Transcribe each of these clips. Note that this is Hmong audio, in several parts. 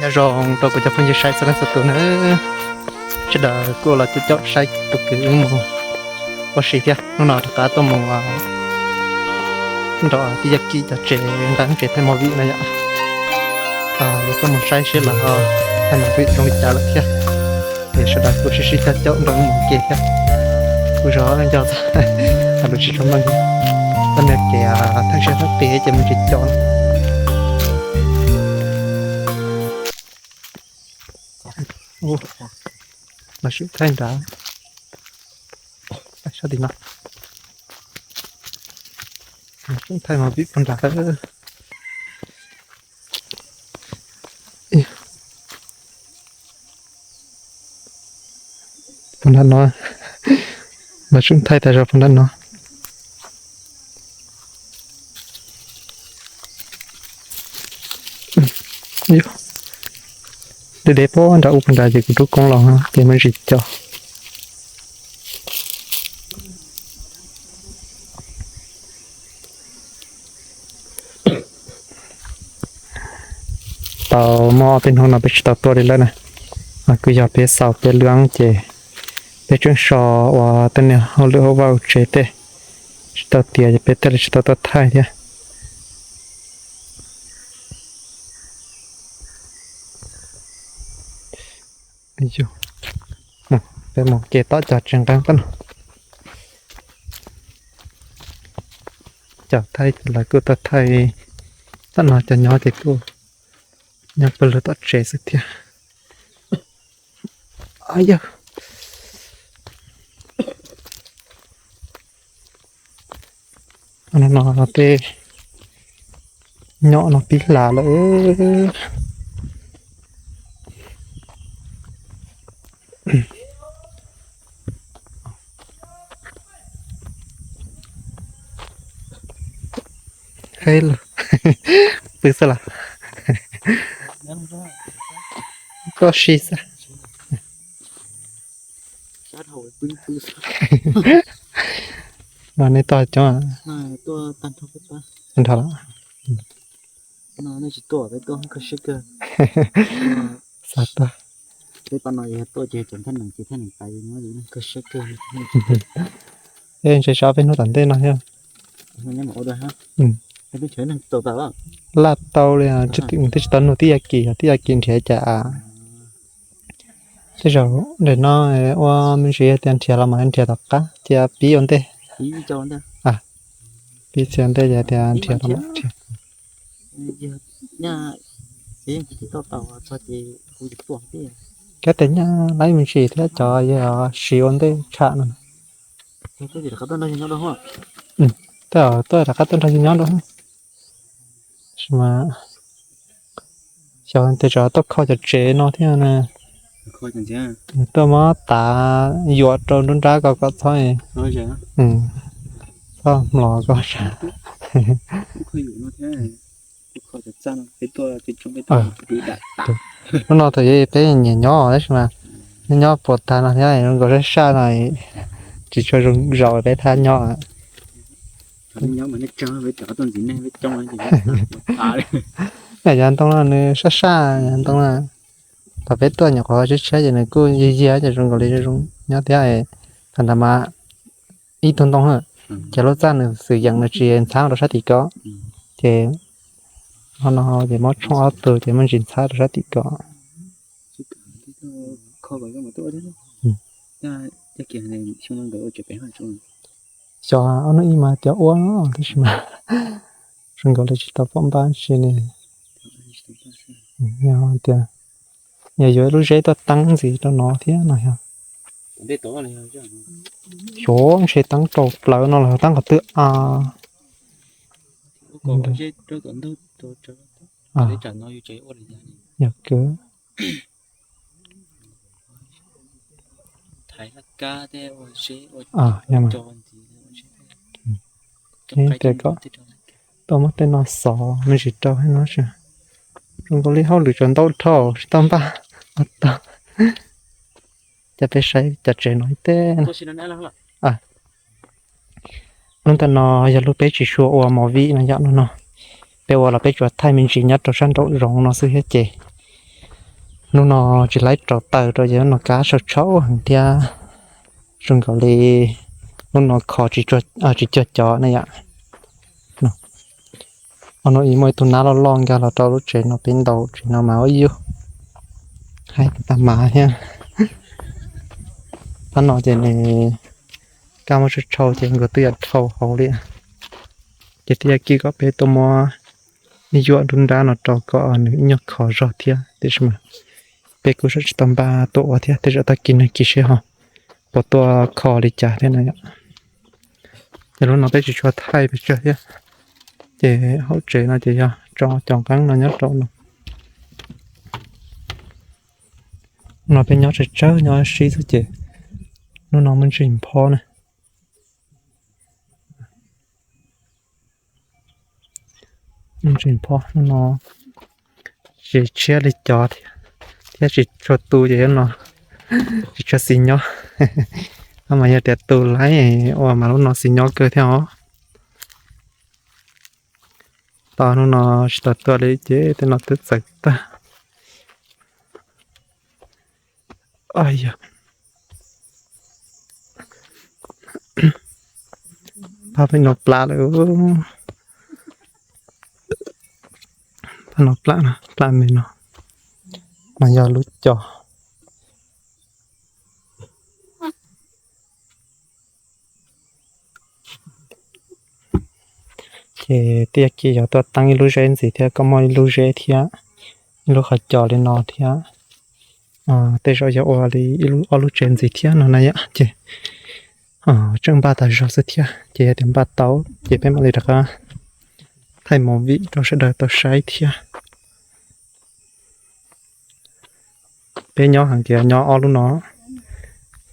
Nyob zoo rau kuv cov phooj ywg saib txhua leej txhua tus na. Sawv daws kuj los caum caum saib tus kwv wb mus ua si thiab. Hnub no rov qab tuaj mus nrog tij Yaj Kim cov tsev nqa tsev thaij movie no yom. Yuav tuaj mus saib seb lawv ho thaij movie zoo li cas lawm thiab. Es sawv daws kuj sib sib caum caum nrog wb mus ua ke thiab. Kuj zov ncauj tag, lub tsis tshua meej, txoj niag kev thaj siab thaj qis ces mus tsis co. Los thaij nrad, sab tim no, thaij movie puag nrad. Puag nrad no, los thaij tas zog puag nrad no. Deb deb puag nrad ub puag nrad ces kuv rub koob los ces me ntsis co. Tau muaj ob peb hnub no peb tsis tau tuaj li lawm na. Kuj yog peb xaus peb lub ces peb tseem so ua tej niag hauj lwm hauj vaj hauv tsev tej, tsis tau tiav ces peb thiaj li tsis tau tuaj thaij thiab. Peb mus ke tom cov tsev nqeeb tod no. Cov thaij lawv kuj tuaj thaij, tom no cov nyob ces kuj nyob pawg lug tom tsev xwb thiab. Yog no tej nyom no pib hla lawm. Hej lug, pw xwb los? Koj si xwb. Mas nej tuaj coob? Tag nrho los? Xav tuaj. Peb ntshe so peb hnub tom ntej no thiab. Laj tau li, twb tsis tau nug tij Yaj Kim, tij Yaj Kim nrhiav cas. Tej zaum ntawm no ua me ntsis tias nrhiav los mas nrhiav tom qab cia pib ua ntej. Pib txhia ntej ces tias nrhiav los mas nrhiav. Kab tes nyaj laib me ntsis thiab cov yog siv ua ntej tshaj no. Tej zaum tuaj rov qab tuaj nrog yus nyob dua. Tab sis mas xyov tias tsam tuaj kho cov tsev no thiab na. Tuaj muab tav yuam rau nruab nrab ko kom txhob, txhob mlos ko. Hnub no thaum peb nyiam nyob tab sis mas nyob puas tag no thiab zoo nkaus sab sab no tsis tshua zoo zaum peb thab nyob. Yog ntoo no nws sab sab, yog ntoo no thaum peb tuaj nyuam qhuav tshiab tshiab ces nws kuj yig yig ces zoo nkaus li zoo nyob thiab. Thaum ntawd mas ib tug ntoo na, ces lub txaj nws xwm yees nws tsis ntxhab rau sab tim ko, ces ho no ces muab tshooj ob tug ces muaj ntsis ntxhab rau sab tim ko. Xyov ob hnub ib mas tias ua no tab sis mas zoo nkaus li tsis tau pom npab tsi li. Yog tias yog yuav lub zeb tuaj teeb ntxiv rau no thiab no yog. Xyov ntshe teeb rau plawv no los teeb qhov twg a. Yog kawg. Tias kom tuaj muab tej no xov me ntsis rau no, zoo nkaus li hauj lwm tseem ntau dhau tsis tau npaj tau. Ces peb saib cov tsev no ib teg. Lub ntawm no yog lub peb tsis tshua ua movie no yom, no no peb ua los peb tsuas thaij me ntsis nyob rau sab nraum zoov no xwb thiab ces Hnub no tsis laib rauv taws rau ces hnub no kab tshau tshau heev thiab, zoo nkaus li hnub no kho tsis cuag cov na yom. Ob hnub ib muaj ib tug nab loj loj nkag los rau lub tsev no peb ntaus tsev no mas ua yus haib tag mas thiab. Pab no ces nws kab muab tshau tshau ces nkaus twb yuav dhau hauv li, ces twb yuav kib kom peb tuaj muab ib yuam nruab nrab no rau kom nws ib nyuag kho zog thiab, tiam sis mas peb kuj tsis tau npaj tuaj ua thiab, tej zaum tag kis nag kis seb ho puas tuaj kho li cas thiab na yom. Ces lub no peb tsis tshua thaij pes tsawg thiab, ces hauv tsev no ces yog tso cov nqeeb no nyob rau no. No peb nyob tsawg tsawg nyob sib xwb ces hnub no muaj ntsis phob na. Muaj ntsis phob hnub no tsis tshiab li cov thiab, thiab tsis tshua tu ces no tsis tshua xis nyob. Mas yog tias tu laib ua mas lub no xis nyob kawg thiab os. Tos hnub no tsis tau tuaj li ces tej no twb txawv tag. Yog pab peb no plam lawm. Pab no plam, plam me no mas yog lub co. Ces twb yog kiag yog tuaj teeb ib lub zeb ntxiv thiab, koj muaj ib lub zeb thiab, ib lub qhov co li no thiab. Tej zaum yog ua li ob lub tsev ntxiv thiab no na yom. Ces tseem npaj tas zog xwb thiab, ces yog tias npaj tau ces peb mam li rov qab thaij movie rau sawv daws tau saib thiab. Peb nyob heev tias nyob ob lub no,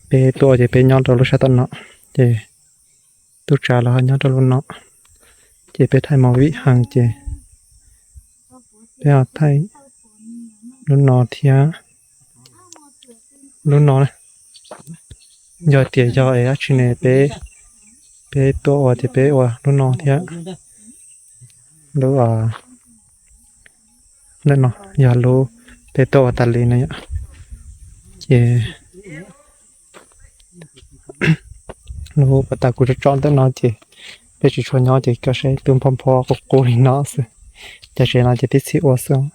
peb tuaj ces peb nyob rau lub sab tom no, ces tub tsav los ho nyob rau lub no, ces peb thaij movie heev ces peb ho thaij lub no thiab lub no. Yog tias yog es dab tsi ne peb, peb tuaj ua ces peb ua lub no thiab. Lub ntawm no yog lub peb tuaj ua tas li no yom. Ces lub pas tas kuv tso tso ntawm no ces peb tsis tshua nyob ces koj saib twb npho npho qub qub li no xwb. Cov tsev no ces tib txhij ua xwb.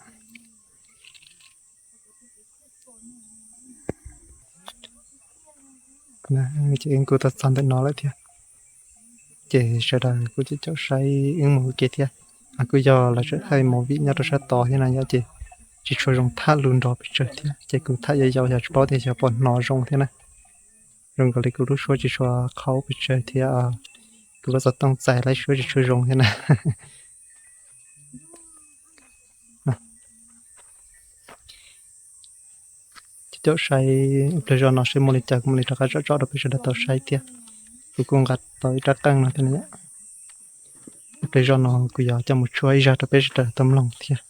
Ces wb kuj tuaj txog ntawm no lawm thiab, ces sawv daws kuj caum saib wb mus ua ke thiab. Kuj yog lawv tseem thaij movie nyob rau sab tod thiab na yom, ces tsis tshua zoo tham lus nrov pes tsawg thiab, ces kuv tham yau yau yog tsis paub tias xyov puas hnov zoo thiab na. Zoo nkaus li kuv lub suab tsis tshua qhaub pes tsawg thiab, kuv lub xov tooj txais laib suab tsis tshua zoo thiab na. Caum saib pliag zoj no seb muaj li cas kuv mam li rov qab tsom tsom rau peb sawv daws tau saib thiab. Kuv kuj nqa tau ib rab qeej no thiab na. Pliag zoj no kuv yuav coj mus tshuab ib zaj rau peb sawv daws tau mloog thiab.